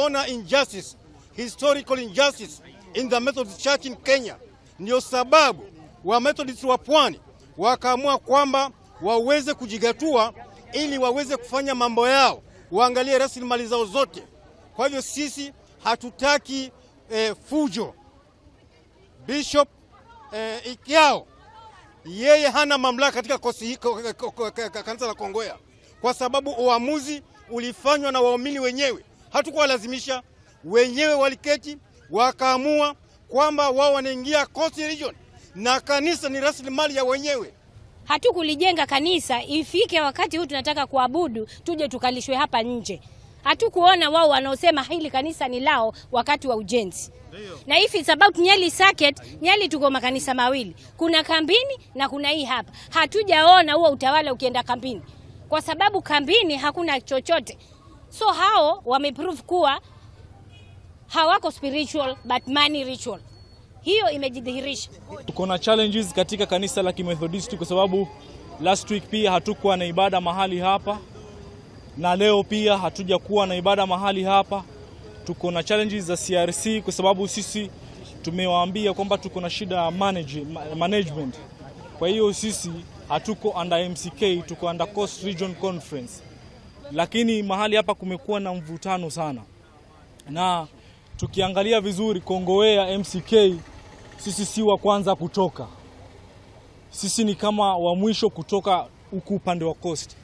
Tuliona injustice, historical injustice in the Methodist Church in Kenya. Ndio sababu wa Methodist wa Pwani wakaamua kwamba waweze kujigatua ili waweze kufanya mambo yao, waangalie rasilimali zao zote. Kwa hivyo sisi hatutaki fujo. Bishop Ikiao yeye hana mamlaka katika kosi, kanisa la Kongowea kwa sababu uamuzi ulifanywa na waumini wenyewe, hatukuwalazimisha. Wenyewe waliketi wakaamua kwamba wao wanaingia Coast Region na kanisa ni rasilimali ya wenyewe. Hatukulijenga kanisa ifike wakati huu tunataka kuabudu tuje tukalishwe hapa nje. Hatukuona wao wanaosema hili kanisa ni lao wakati wa ujenzi. Na if it's about Nyali Circuit, Nyali tuko makanisa mawili, kuna kambini na kuna hii hapa. Hatujaona huo utawala ukienda kambini, kwa sababu kambini hakuna chochote. So hao wameprove kuwa hawako spiritual but money ritual. Hiyo imejidhihirisha. Tuko na challenges katika kanisa la Kimethodisti kwa sababu last week pia hatukuwa na ibada mahali hapa na leo pia hatujakuwa na ibada mahali hapa. Tuko na challenges za CRC kwa sababu sisi tumewaambia kwamba tuko na shida ya management. Kwa hiyo sisi hatuko under MCK, tuko under Coast Region Conference, lakini mahali hapa kumekuwa na mvutano sana, na tukiangalia vizuri Kongowea MCK sisi si wa kwanza kutoka, sisi ni kama wa mwisho kutoka huku upande wa Coast.